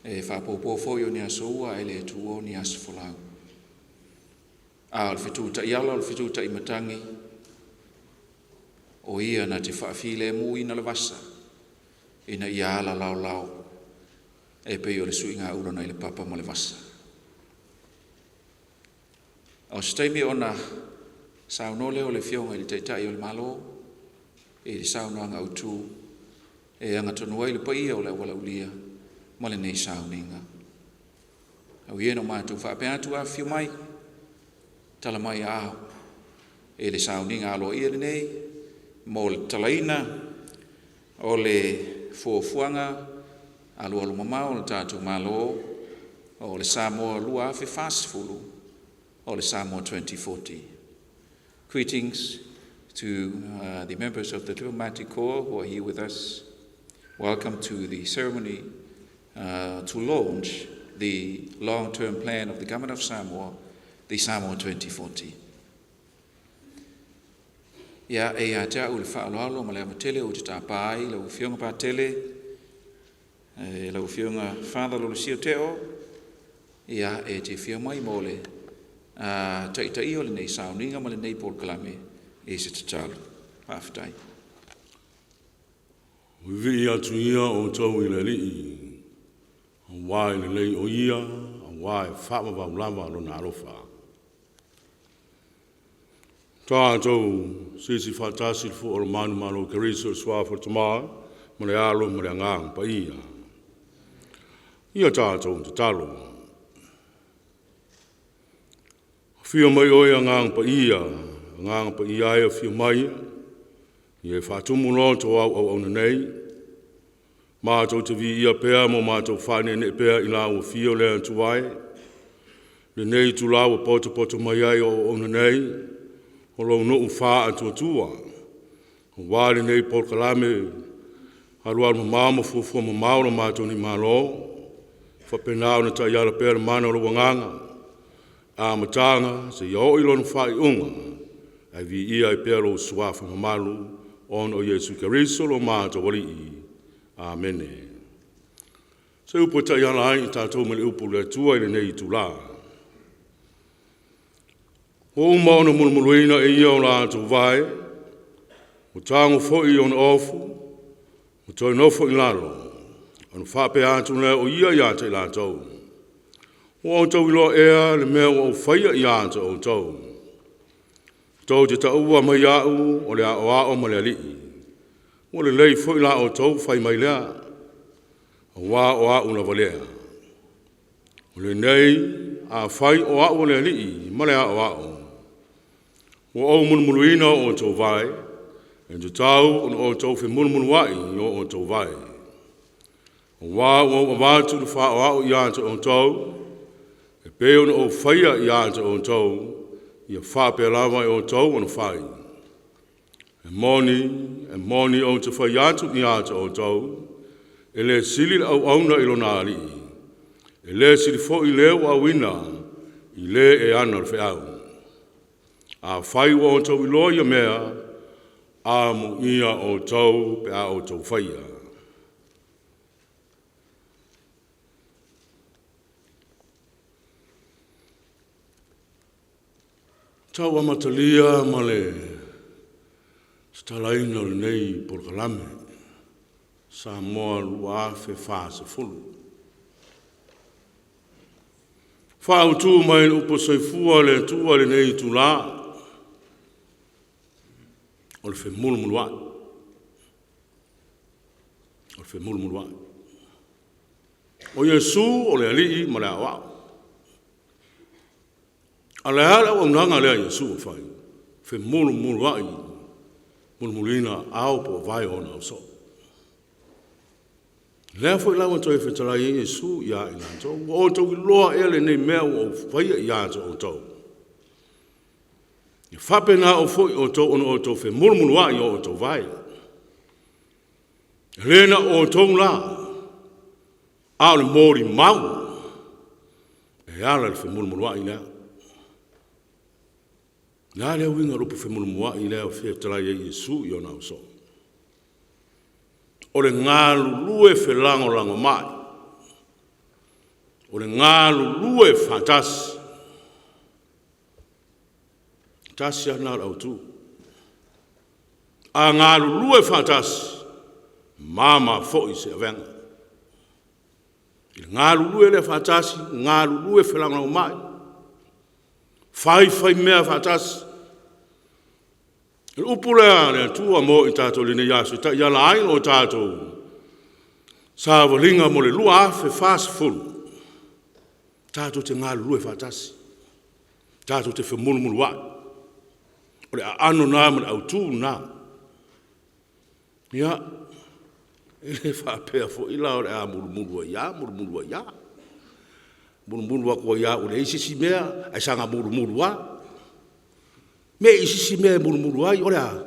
E faapopo foi o ni aso ua ae le tuua ni aso folau. A o le fetu taiala o le fetu taimatagi, o ia na te faafilemuina le vasa ina ia ala laolao e pei o le suiga ula nai le papa ma le vasa. O se taimi ona saunoa lea o le Afioga i le Taitai o le Malo i le saunoaga autu e agatonu ai le paia o le aualaulia ma lenei sauniga. Au ia ina matou faapea atu, afifio mai, tala mai aao i le sauniga aloaia lenei mo le tatalaina o le fuafuaga alualumamao a le tatou Malo o le Samoa 2040, o le Samoa 2040. Greetings to the members of the Diplomatic Corps who are here with us. Welcome to the ceremony to launch the long-term plan of the Government of Samoa, the Samoa 2040. Ia, e ia te au le faaaloalo ma le ava tele ou te tapa ai lau Afioga Patele, lau Afioga Father Lolesio Teo, ia, e te afio mai mo le taitaia o lenei sauniga ma lenei polokalame i se tatalo. Faafetai. Vivii atu ia outou i le Alii, auā e lelei o Ia, auā e faavavau lava Lona alofa. Tatou silisili faatasi le fua o le manumalo o Keriso i le suafa o le Tamā ma le Alo ma le Agaga Paia. Ia tatou tatalo. Afio mai oe Agaga Paia, Agaga Paia e afio mai, ia e faatumu loto au auauna nei, matou te viia pea ma matou faaneenee pea i lau afio le Atua e. Lenei itula ua potopoto mai ai o auauna nei, o lou nuu faatuatua, aua lenei polokalame alualu mamao ma fuafua mamao lo matou nei Malo, faapena ona taiala pea le mana o lou agaga, amataga seia oo i lona faaiuga, ae viia ai pea lou suafa mamalu, ona o Iesu Keriso lo matou Alii. Amene. Se upu e taiala ai i tatou mai le upu a le Atua i lenei itula. Ua uma ona mulumuluina e ia o latou vae, ua tago foi i ona ofu, ua toe nofo i lalo, ona faapea atu lea o ia ia te i latou, “Ua outou iloa ea le mea ua ou faia ia te outou? Tou te taua mai au o le Aoao ma le Alii. Ua lelei foi la outou fai mai lea, auā o au lava lea. O lenei, afai o au o le Alii ma le Aoao, ua ou mulumuluina o outou vae, e tatau ona outou femulumuluai i o outou vae. Auā ua ou avatu le faaoao ia te outou, e pei ona ou faia ia te outou, ia faapea lava e outou ona fai. E moni, e moni ou te fai atu ia te outou, e le sili le auauna i lona alii, e le sili foi le ua auina i le e ana le feau. Afai ua outou iloa ia mea, amuia outou pe a outou faia.” Tau amatalia ma le tatalaina o lenei polokalame Samoa 2040. Faautu mai le upu a soifua le Atua i lenei itula, o le femulumuluai. O le femulumuluai. O Iesu o le Alii ma le Aoao. A o le a le auaunaga lea a Iesu na fai? Femulumuluai, mulumuluina ao po o vae o ona ausoo. Lea foi la ua toe fetalai ai Iesu ia i latou, ua outou iloa ea lenei mea ua ou faia ia te outou? E faapena foi outou ona outou femulumuluai i o outou vae. E le na o outou la, a o le molimau e ala i le femulumuluai lea. O le a le uiga o le upu femulumuluai lea e fetalai ai Iesu i ona ausoo? O le galulue felagolagomai. O le galulue faatasi. Tasi lava lena o le autu. A galulue faatasi, mama foi se avega. I le galulue lea faatasi, galulue felagolagomai, faifai mea faatasi. O le upu lea a le Atua mo i tatou i lenei aso e taiala ai lo tatou savaliga mo le 2040, tatou te galulue faatasi, tatou te femulumuluai. O le aano lena ma le autu lena. Ia, e le faapea foi la o le a mulumulu ai lava, mulumulu ai lava, mulumulu atu ai lava ua leai se isi mea, ae saga mulumulu lava. Mei se isi mea e mulumulu ai, o le a? O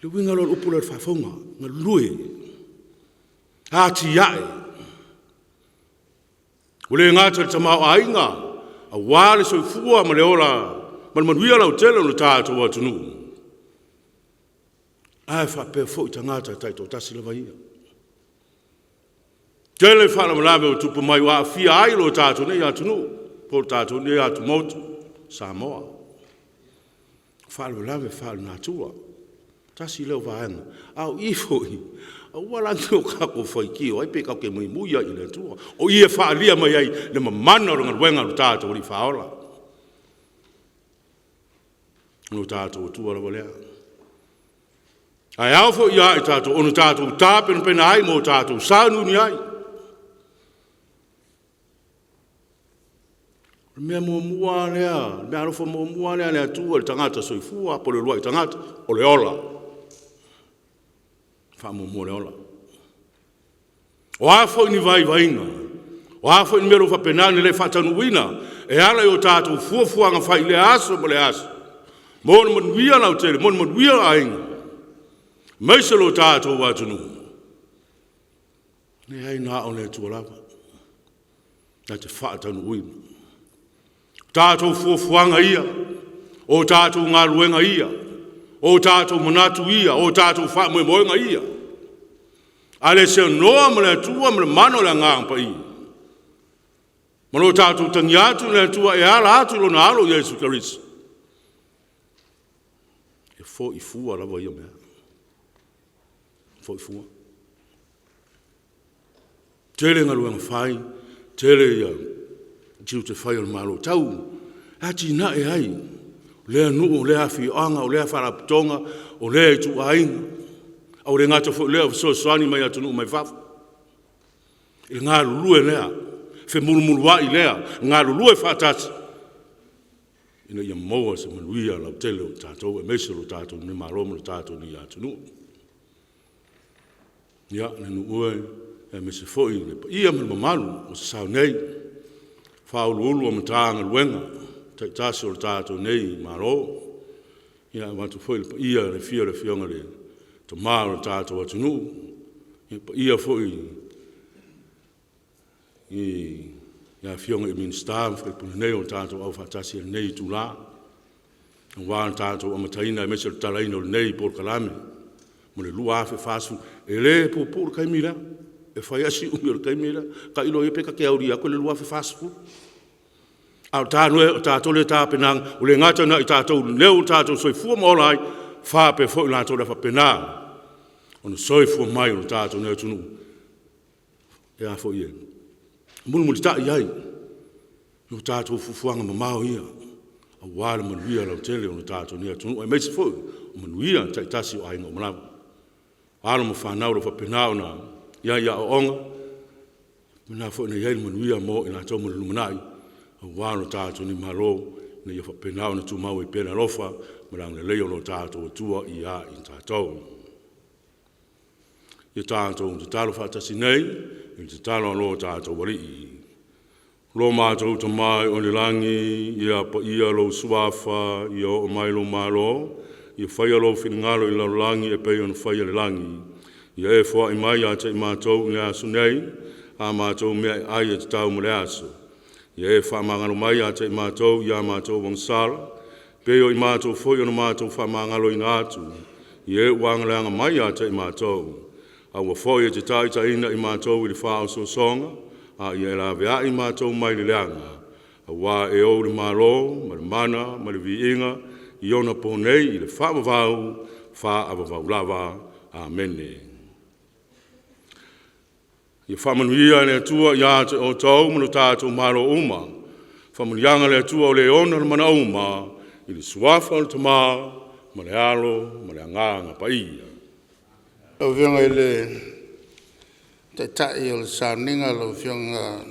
le uiga lea o le upu lea o le faafouga, galue, atiae. Ua le gata i le tamaoaiga aua le soifua ma le ola ma le manuia lautele o le tatou atunuu, ae faapea foi tagata taitoatasi lava ia. Tele faalavelave ua tupu mai ua aafia ai lo tatou nei atunuu po o le tatou nei atumotu Samoa. O faalavelave faalenatura, tasi lea o vaega, a o i foi, aua la ne i o tatou faitio ai pe tatou te muimui lava i le Atua, o i e faaalia mai ai le mamana o le galuega a lo tatou Alii Faaola, o lo tatou Atua lava lea. Ae ao foi ia i tatou ona tatou tapenapena ai mo tatou sauniuni ai. O le mea muamua lava lea, le meaalofa muamua lava lea a le Atua i le tagata soifua po o le uluai tagata, o le ola. Faamuamua le ola. O a foi ni vaivaiga, o a foi ni mea o lo o faapena ona le faataunuuina e ala i o tatou fuafuaga fai i lea aso ma lea aso, mo le manuia lautele, mo le manuia o aiga, aemaise lo tatou atunuu, leai na o le Atua lava na te faataunuuina. O tatou fuafuaga ia, o tatou galuega ia, o tatou manatu ia, o tatou faamoemoega ia, a le seanoa ma le Atua ma le mana o le Agaga Paia, ma lo tatou tagi atu i le Atua e ala atu i Lona Alo Iesu Keriso, e foi fua lava ia mea, foi fua. Tele galuega fai, tele ia tiute fai o le Malo tau atinae ai lea nuu, lea afioaga, o lea faalapotopotoga, o lea ituaiga. Ae ua le gata foi i lea o fesoasoani mai atunuu mai fafo. I le galulue lea, femulumuluai lea, galulue faatasi ina ia maua se manuia lautele o tatou aemaise o lo tatou nei Malo ma lo tatou nei atunuu. Ia, le nuu e, aemaise foi le paia ma le mamalu o Sasao nei, Ofisa Sili o Pulega o Matagaluega taitasi o le tatou nei Malo. Ia, e avatu foi le paia i le afio o le Afioga i le Tama o le tatou atunuu, le paia foi i afioga i Minisita ma sui usufono nei ua tatou aufaatasi i lenei itula, aua le tatou amataina aemaise o le tatalaina o lenei polokalame mo le 2040. E le puupuu le taimi lea, e fai lava si umi o le taimi lea. Tailo i ai pe ta te aulia atu le 2040. A o tatou lea e tapenaga, ua le gata ia i tatou lea ua tatou soifua ma ola ai, faapea foi i latou o le a faapena ona soifua mai i lo tatou nei atunuu e mulimulitai i ai o tatou fuafuaga mamao ia aua le manuia lautele o le tatou nei atunuu, aemaise foi o manuia taitasi o aiga uma lava. O alo ma fanau o lo o faapena ona i ai i aoaoga, faapena foi ona i ai le manuia mo i latou mo le lumanai aua lo tatou nei Malo, ina ia faapena ona tumau ai pea le alofa ma le agalelei o lo tatou Atua ia i tatou. Ia tatou tatalo faatasi nei i le tatalo a lo tatou Alii. Lo matou Tama i le lagi, ia paia lou suafa, ia oo mai lou malo, ia faia lou finagalo i le lalolagi e pei ona faia i le lagi. Ia e foai mai ia te i matou i le aso nei a matou mea e ai e tatau mo le aso. Ia e faamagalo mai ia te i matou i a matou agasala, pei o i matou foi ona matou faamagaloina atu i e ua agaleaga mai ia te i matou. Aua foi e te taitaiina i matou i le faaosoosoga, A ia e laveai matou mai le leaga, auā e ou le Malo ma le mana ma le viiga i ona po nei i le faavavau, faavavau lava. Amene. Ia faamanuia le Atua ia te outou ma lo tatou malo uma. Faamanuiaga a le Atua o Le ona le manaoma, i le suafa o le Tama ma le Alo ma le Agaga Paia. Lau Afioga i le Taitai o le sauniga lau Afioga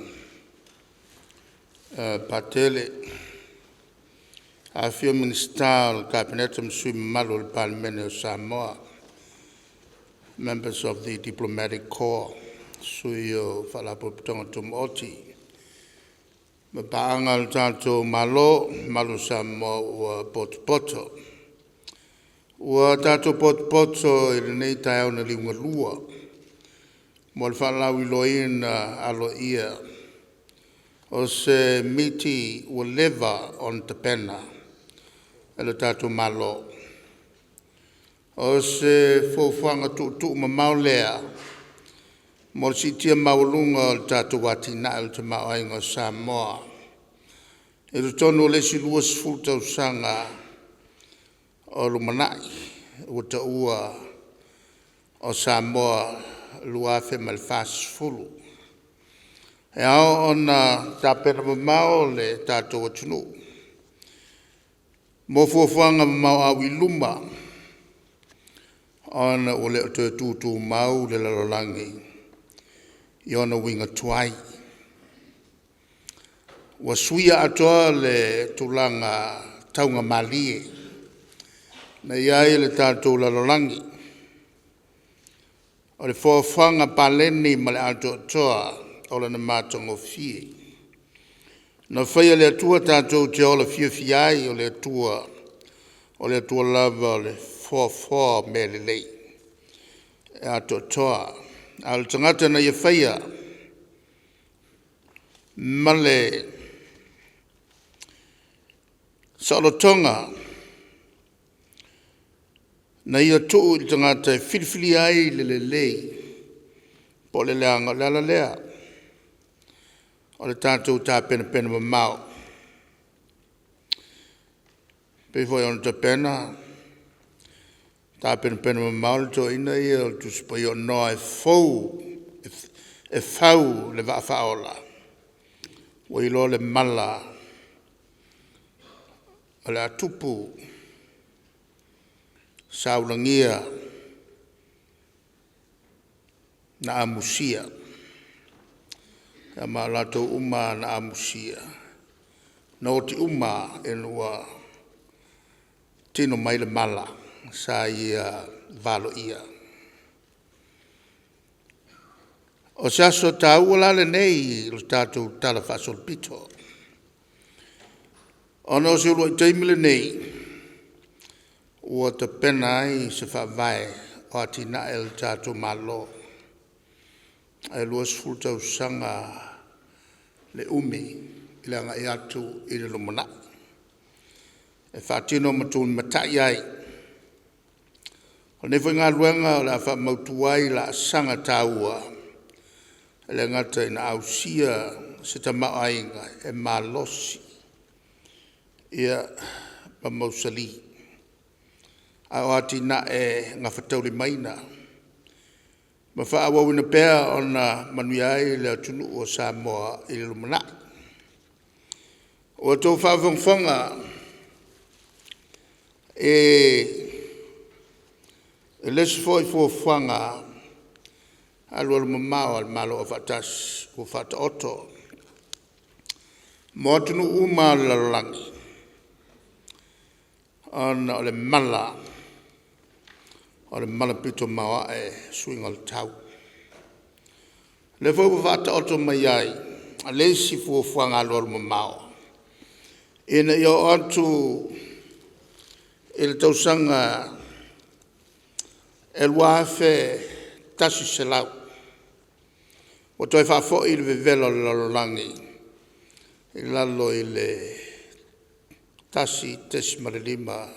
Patele, afifio Minisita o le Kapeneta ma sui usufono mamalu o le Palemene o Samoa, Members of the Diplomatic Corps, sui o Faalapotopotoga Tumaoti ma paaga a le tatou Malo, le mamalu o Samoa ua potopoto. Ua tatou potopoto i lenei taeao na liugalua mo le faalauiloaina aloaia o se miti ua leva ona tapena e le tatou Malo. O se fuafuaga tuutuumamao lea mo le siitia maualuga o le tatou atinae o le tamaoaiga o Samoa i totonu o le isi 20 tausaga o lumanai ua taua o Samoa 2040. E ao ona tapena mamao le tatou atunuu mo fuafuaga mamao auiluma ona ua le o toe tutumau le lalolagi i ona uiga tuai. Ua suia atoa le tulaga taugamalie na i ai le tatou lalolagi. O le foafoaga paleni ma le atoatoa o lona matagofie. Na faia e le Atua tatou te ola fiafia ai, o le Atua lava o le foafoa o mea lelei e atoatoa. A o le tagata na Ia faia ma le saolotoga, na Ia tuu i le tagata e filifilia ai le lelei po o le leaga. O le ala lea o le tatou tapenapena mamao e pei foi ona tapenapena mamao le toeaina ia o le Tusi Paia o Noa e fou, e fau le vaa faaola ua iloa le mala o le a tupu, sa ulagia na amusia, ma o latou uma lava na amusia, na oti uma lava ina ua tino mai le mala sa ia valoia. O se aso taua la lenei i le tatou talafaasolopito, ona o se uluai taimi lenei ua tapena ai se Faavae o atinae a le tatou Malo ae 20 tausaga le umi i le agai atu i le lumanai, e faatino ma tulimatai ai. O lenei foi galuega o le a faamautu ai laasaga taua, e le gata ina ausia se tamaoaiga e malosi ma mausali, a o atinae gafataulimaina ma faaauauina pea ona manuia ai le atunuu o Samoa i le lumanai. Ua outou faafogafoga i le isi foi fuafuaga alualumamao a le Malo Aufaatasi ua faataoto mo atunuu uma lava o le lalolagi ona o le mala pito maoae, suiga o le tau. O lea foi ua faataoto mai ai le isi fuafuaga alualumamao ina ia oo atu i le tausaga e 2100 ua toe faafoi le vevela o le lalolagi i lalo i le 1.5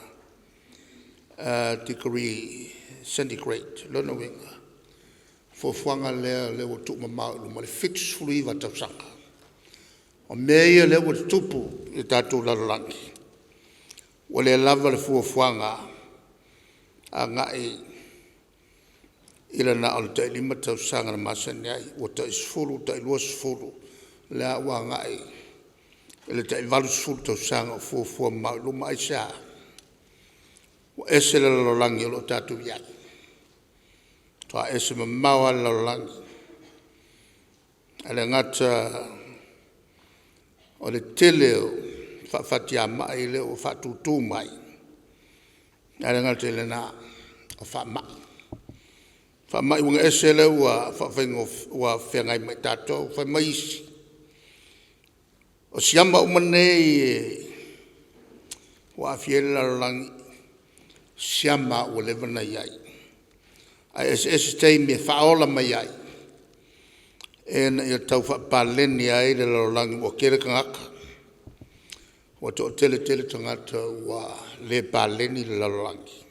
tikeri centigrade. O lona uiga, fuafuaga lea o lea ua tuumamao i luma le 79 tausaga. O mea ia lea ua tutupu i le tatou lalolagi ua le lava le fuafuaga agai i le na o le tai 5 tausaga na masani ai, ua tai 10, tai 20, lea ua agai i le tai 80 tausaga o fuafua mamao i luma. Aisea? Ua ese le lalolagi o lo o tatou i ai, matua ese mamao lava le lalolagi. E le gata o le tele o faafatiamai lea ua faatutu mai, ae le gata i lena o faamai. O faamai uiga ese lea ua feagai ma i tatou. Fai mai isi, o siama uma nei ua aafia ai le lalolagi, o siama ua leva ona i ai ae eseese taimi e faaola mai ai ina ia tau faapaleni ai le lalolagi ua tele tagata, ua toatele tele tagata ua le paleni le lalolagi.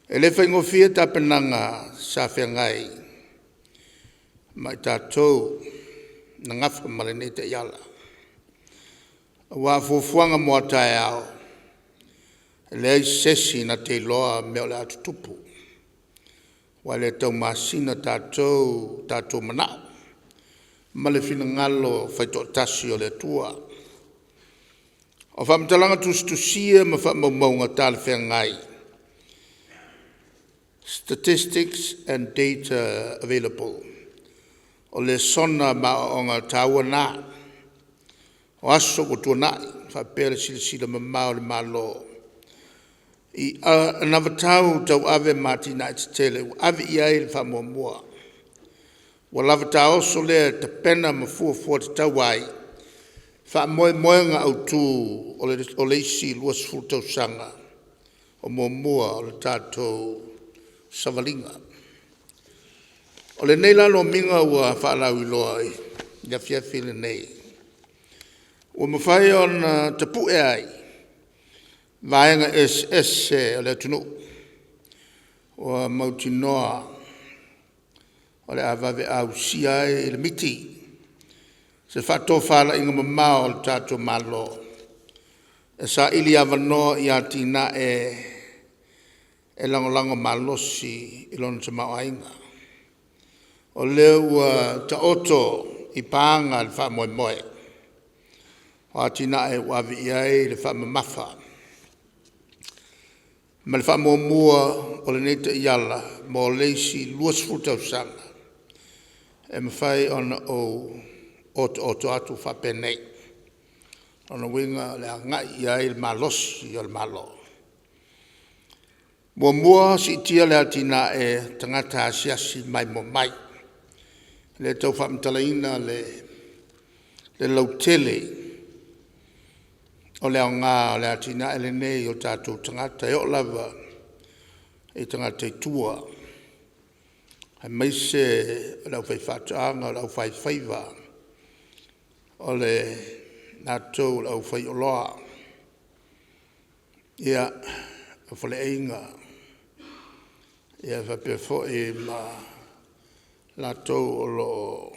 E le faigofie tapenaga sa feagai ma i tatou na nafa ma lenei taiala, aua o fuafuaga mo a taeao, e leai se isi na te iloa mea o le a tutupu, aua e le taumasina tatou i o tatou manao ma le finagalo faitoatasi o le Atua. O faamatalaga tusitusia ma faamaumauga talafeagai, statistics and data available o lesona ma aoaoga taua na o aso ua tuanai faapea le silasila mamao a le Malo i anavatau tauave ma atinae tetele ua ave i ai le faamuamua. Ua lava taoso lea e tapena ma fuafua tatau ai faamoemoega autu o le isi 20 tausaga o muamua o le tatou savaliga. O lenei la lomiga ua faalauiloa i le afiafi lenei, ua mafai ona tapu'e ai vaega eseese o le atunuu ua mautinoa o le a vave ausia ai le miti se faatofalaiga mamao a le tatou Malo e saili avanoa i atinae e lagolago malosi i lona tamaoaiga. O lea ua taoto i paga le faamoemoe o atinae ua ave i ai le faamamafa ma le faamuamua o lenei taiala mo le isi 20 tausaga e mafai ona ou otooto atu faapenei. O lona uiga o le a agai i ai le malosi o le Malo. 1. Siitia le atinae o tagata asiasi maimoa mai. E le tau faamatalaina le lautele o le aoga o le atinae lenei i o tatou tagata e oo lava i tagata i tua aemaise o le aufaifaatoaga, o le aufaifaiva, o i latou o le aufaioloa, o faleaiga faapea foi ma latou o lo o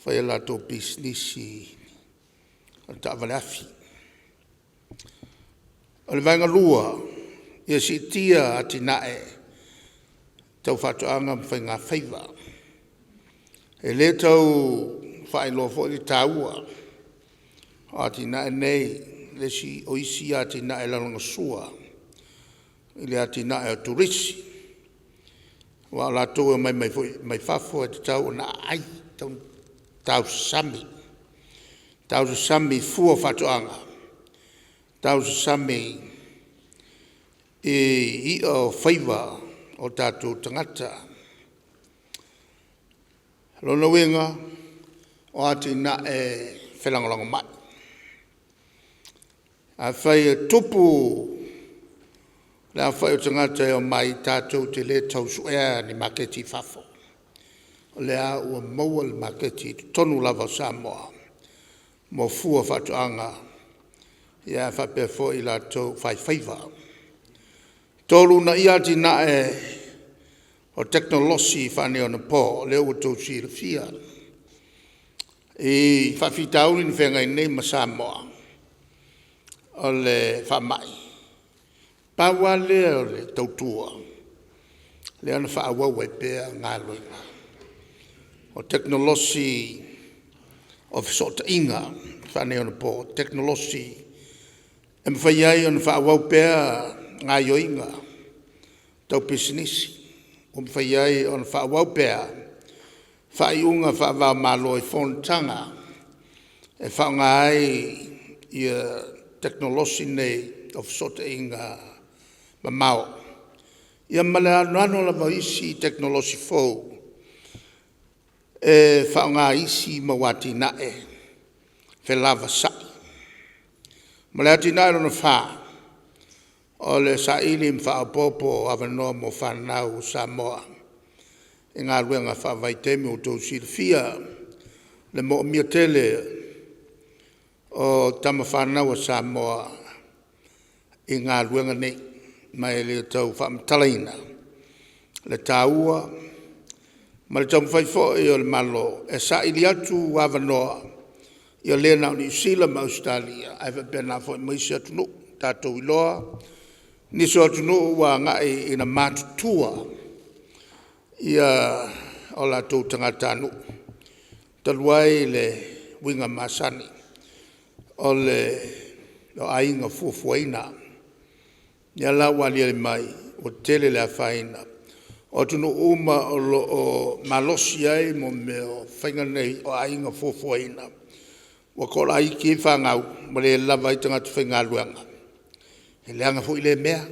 fai a latou pisinisi o taavale afi. O le vaega lua, ia siitia atinae tau faatoaga ma faigafaiva. E le tau faailoa foi le taua o atinae nei, o isi ia atinae e lagolagosua i le atinae o Turisi, aua o latou e omai mai foi mai fafo e tatau ona aai, e tatau ona tausasami, tausasami i fua o faatoaga, tausasami i i'a o faiva o tatou tagata. O lona uiga o atinae felagolagomai. Afai e tupu le aofai o tagata e omai tatou te le tau suea ni maketi i fafo, o lea ua maua le maketi i totonu lava o Samoa mo fua o faatoaga ae faapea foi i latou faifaiva. 3. Uunaia atinae o tekonolosi faaneionapo lea ua outou silafia i faafitauli na feagai nei ma Samoa o le faamai, pau lava lea o le tautua lea na faaauau ai pea galuega. O tekonolosi o fesootaiga faaneionapo, tekonolosi e mafai ai ona faaauau pea gaoioiga tau pisinisi, ua mafai ai ona faaauau pea faaiuga faava-o-Malo i fonotaga e faaaoga ai tekonolosi nei o fesootaiga mamao. Ia ma le anoano lava o isi tekonolosi fou e faaaoga i isi mau atinae felavasai. Ma le atinae lona fa, o le saili ma faaopoopo o avanoa mo fanau a Samoa i galuega faavaitaimi. Ua outou silafia le moomia tele o tama fanau a Samoa i galuega nei, ma e le tau faamatalaina le taua ma le taumafai foi o le Malo e saili atu avanoa, ia le na o Niu Sila ma Ausetalia ae faapena foi ma isi atunuu. Ua tatou iloa nisi o atunuu ua agai ina matutua o latou tagatanuu talu ai le uiga masani o aiga fuafuaina. Lea la ua aliali mai ua tele le afaina o atunuu uma o lo o malosi ai mea o faiga nei o aiga fuafuaina, ua tolaiti ai fanau ua le lava ai tagata faigaluega. E leaga foi lea mea.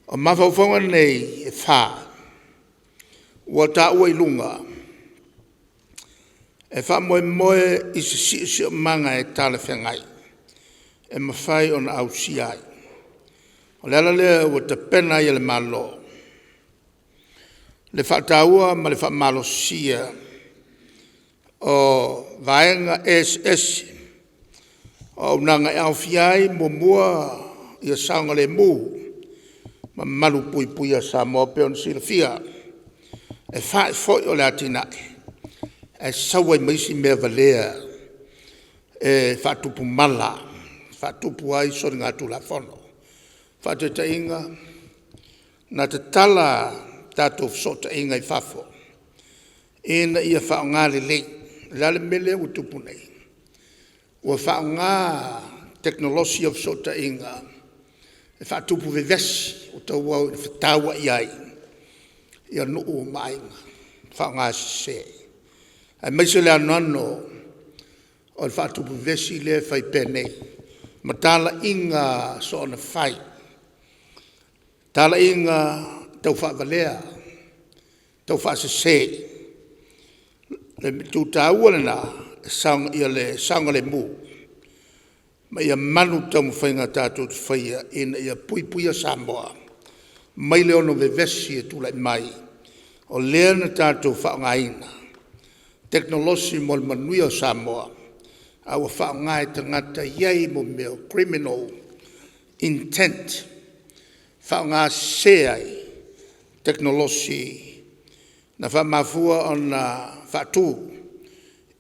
O mafaufauga nei e fa ua taua i luga, e faamoemoe i se siosiomaga e talafeagai e mafai ona ausia ai. O le ala lea ua tapena ai e le Malo le faataua ma le faamalosia o vaega eseese o auaunaga e aofia ai; 1. Ia saogalemu ma malupuipuia Samoa. E pei ona silafia e fa'i foi o le atinae ae sau ai ma isi mea valea e faatupu mala, e faatupu ai soligatulafono. Faataitaiga, na tatala tatou fesootaiga i fafo ina ia faaaoga lelei. O le a le mea lea ua tupu nei? Ua faaaoga tekonolosi o fesootaiga e faatupu vevesi, ua tauau ina fetauai ai nuu ma aiga, faaaogasese aemaise le anoano o le faatupu vevesi lea e fai pea nei ma talaiga soona fai, talaiga taufaavalea, taufaasese. O le itu taua lena ia le saogalemu ma ia malu taumafaiga tatou te faia ina ia puipuia Samoa mai le ono vevesi e tulai mai o lea na tatou faaaogaina tekonolosi mo le manuia o Samoa, a ua faaaoga e tagata e i ai mea o criminal intent e faaaogasese ai tekonolosi na faamafua ona faatu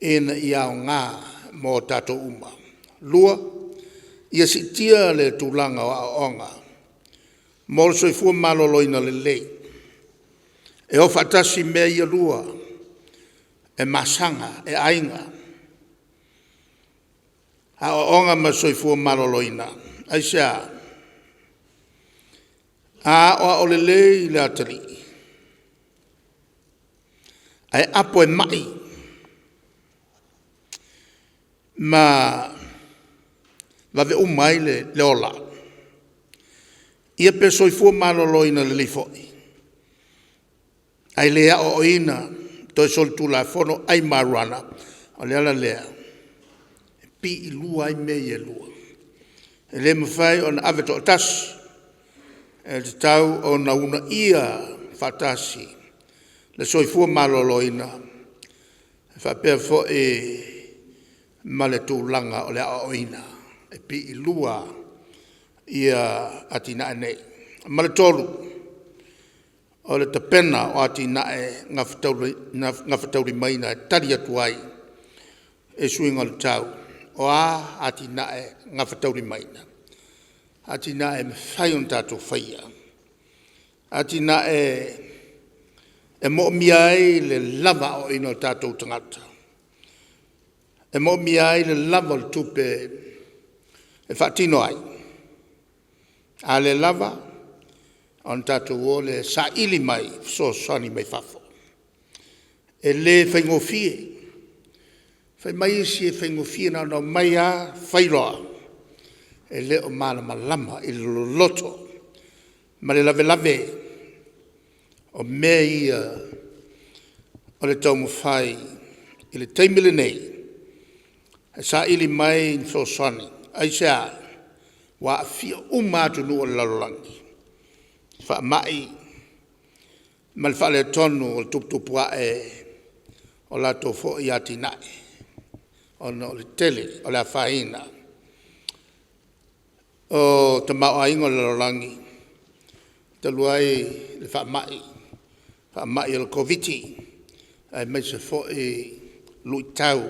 ina ia aoga mo tatou uma. 2. Ia siitia le tulaga o aoaoga mo le soifua maloloina lelei. E o faatasi mea ia e lua, e masaga, e aiga. Aoaoga ma le soifua maloloina. Aisea? A aoao lelei le atalii ae apo e ma'i ma vave uma ai le ola, ia pe soifua maloloina lelei foi ae le aoaoina, toe solitulafono, ai marijuana. O le ala lea e piilua ai mea ia e lua. E le mafai ona ave toatasi, e tatau ona uunaia faatasi le soifua maloloina e faapea foi ma le tulaga o le aoaoina. E piilua atinae nei. Ma le tolu, o le tapena o atinae gafataulimaina e tali atu ai i suiga o le tau. O a atinae gafataulimaina? Atinae e mafai ona tatou faia, atinae e moomia ai le lava aoaoina o tatou tagata, e moomia ai le lava o le tupe e faatino ai. A le lava ona tatou o lea e saili mai fesoasoani mai fafo. E le faigofie. Fai mai isi e faigofie na ona omai lava fai loa. E le o malamalama i le loloto ma le lavelave o mea ia o le taumafai i le taimi lenei e saili mai ni fesoasoani. Aisea? Ua aafia uma lava atunuu o le lalolagi i faamai ma le faaletonu o le tuputupu ae o latou foi atinae ona o le tele o le afaina o tamaoaiga o le lalolagi talu ai le faamai, faamai o le Koviti aemaise foi luitau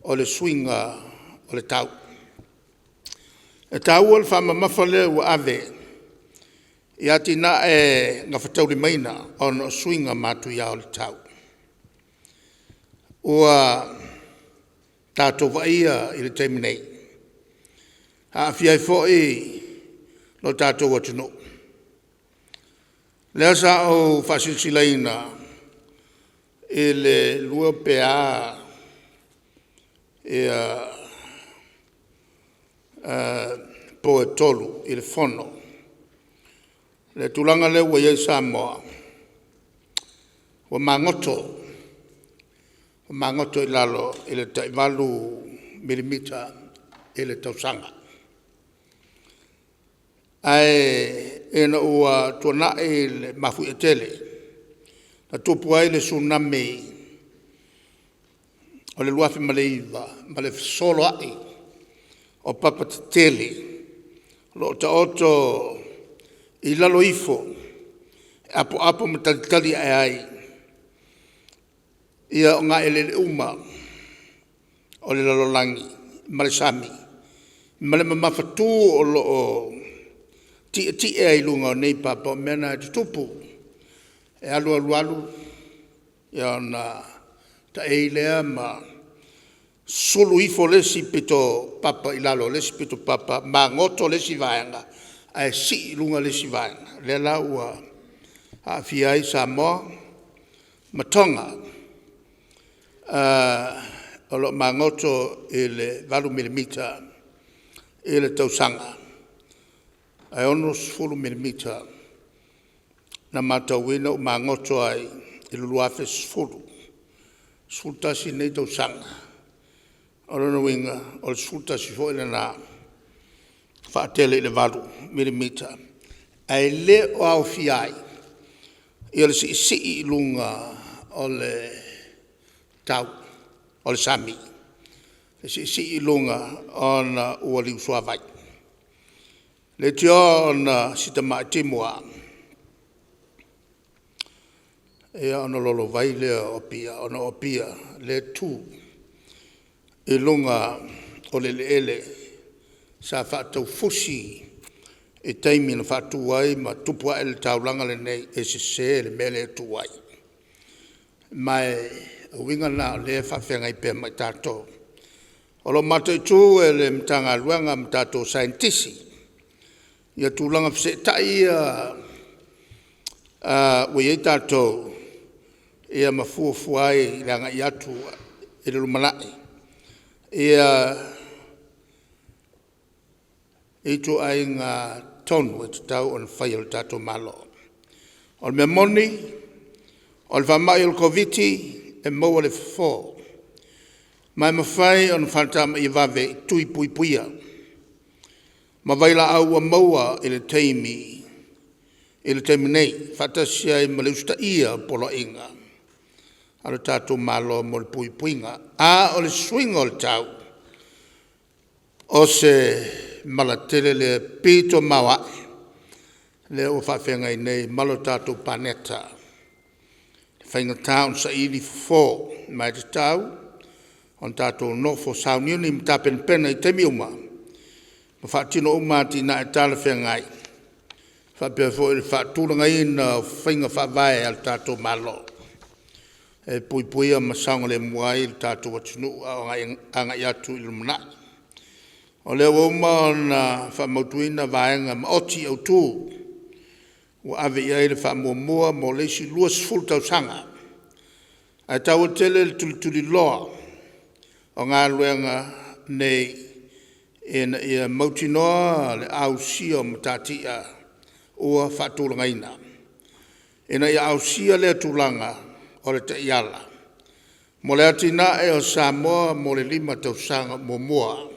o le suiga o le tau. E taua le faamamafa lea ua ave i atinae gafataulimaina ona o suiga matuia o le tau ua tatou vaaia i le taimi nei, e aafia ai foi lo tatou atunuu. Lea sa ou faasilasilaina i le 2 pe a po e 3 i le Fono le tulaga lea ua i ai Samoa ua magoto, ua magoto i lalo i le tai 8 milimita i le tausaga. Ae ina ua tuanai le mafuie tele na tupu ai le Tsunami o le 2009 ma le fesoloai o papa tetele o lo o taoto i lalo ifo e apoapo ma talitali ae ai ia ogaeleele uma o le lalolagi ma le sami ma le mamafatu o lo o tietie ai i luga o nei papa. O mea na e tutupu, e alu alu alu ona taei lea ma sulu ifo le isi pito papa i lalo o le isi pito papa, magoto le isi vaega ae sii i luga le isi vaega. O lea la ua aafia ai Samoa ma Toga o lo o magoto i le 8 milimita i le tausaga ae 60 milimita na matauina ua magoto ai i le 2010, 11 nei tausaga. O lona uiga o le 11 foi lena faatele i le 8 milimita ae le o aofia ai le siisii i luga o le tau o le sami, le siisii i luga ona ua liusuavai. E leitioa ona si tamai timu lava ona lolovai lea o Apia ona o Apia lea e tu i luga o le eleele sa faataufusi i taimi na faatu ai ma tupu ae le taulaga lenei, e sese le mea lea e tu ai. Ma o uiga na o lea e faafeagai pea ma i tatou. O lo o mataitu e le Matagaluega ma tatou Saienitisi ia tulaga feseetai ia ua i ai tatou ia ma fuafua ai i le agai atu i le lumanai ituaiga tonu e tatau ona faia e le tatou Malo. O le mea moni o le faamai o le Koviti-19 e maua le fofo ma e mafai ona faatamaia vave i tui puipuia ma vailaau ua maua i le taimi nei faatasi ai ma le usitaia o poloaiga a le tatou Malo mo le puipuiga. A o le suiga o le tau o se mala tele lea e pito maoae. lea ua faafeagai nei ma lo tatou paneta, e faigata ona saili fofo ma e tatau ona tatou nofo sauniuni ma tapenapena i taimi uma ma faatino uma atinae talafeagai faapea foi le faatulagaina o faiga faavae a le tatou Malo e puipuia ma saogalemu ai le tatou atunuu a o agai atu i le lumanai. O lea ua uma ona faamautuina vaega maoti autu ua ave i ai le faamuamua mo le isi 20 tausaga, ae taua tele le tulituliloa o galuega nei ina ia mautinoa le ausia o matatia ua faatulagaina. Ina ia ausia lea tulaga o le taiala mo le atinae o Samoa mo le 5 tausaga muamua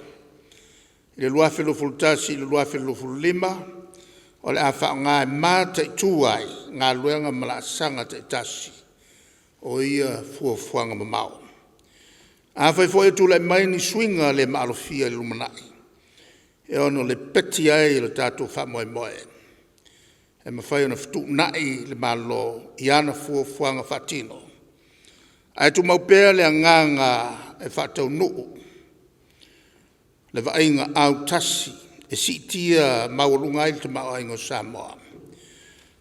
i le 2021-2025, o le a faaaoga e mataitu ai galuega ma laasaga taitasi o ia fuafuaga mamao. Afai foi e tulai mai ni suiga le maalofia i le lumanai e ono lepeti ai le tatou faamoemoe, e mafai ona fetuunai le Malo i ana fuafuaga faatino ae tumau pea le agaga e faataunuu le vaaiga autasi e siitia maualuga ai le tamaoaiga o Samoa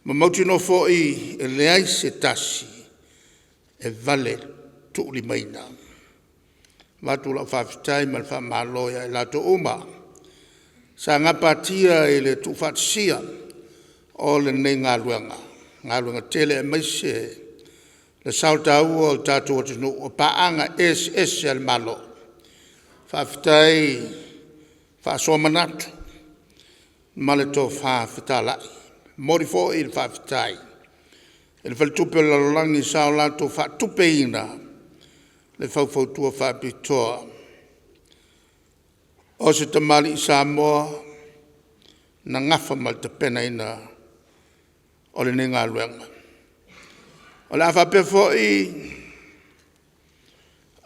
ma mautinoa foi e leai se tasi e valetuulimaina. E avatu lau faafetai ma le faamalo ia i latou uma sa gapatia i le tuufaatasia o lenei galuega, galuega tele aemaise le sao taua o le tatou atunuu o paaga eseese a le Malo. Faafetai faasoa manatu ma le tofa fetalai. E momoli foi le faafetai i le Faletupe o le Lalolagi sa o latou faatupeina le faufautua faapitoa o se tamalii Samoa na nafa ma le tapenaina o lenei galuega. O le a faapea foi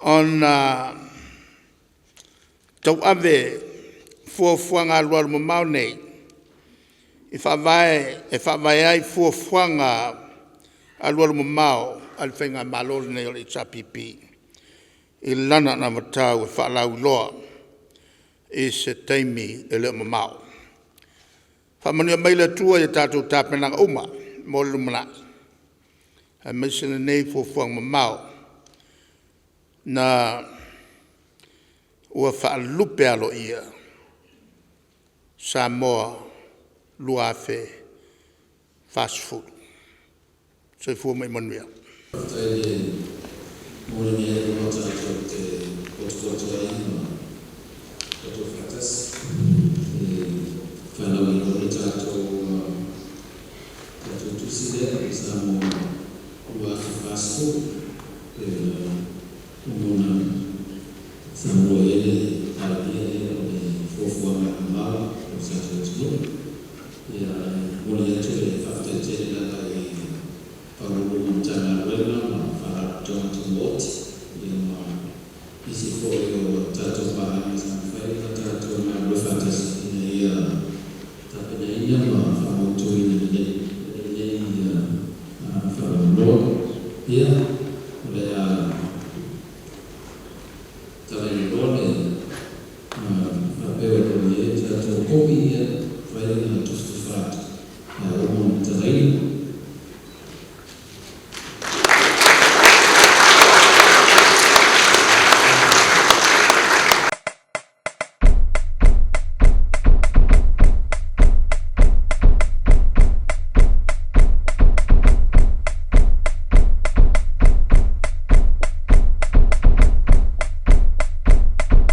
ona tauave fuafuaga alualumamao nei e faavae ai fuafuaga alualumamao a le Faigamalo lenei o le HRPP i lana anavatau e faalauiloa i se taimi e le o mamao. Faamanuia mai le Atua i a tatou tapenaga uma mo le lumanai aemaise lenei fuafuaga mamao na ua faalupe aloaia Samoa 2040. Soifua ma ia manuia.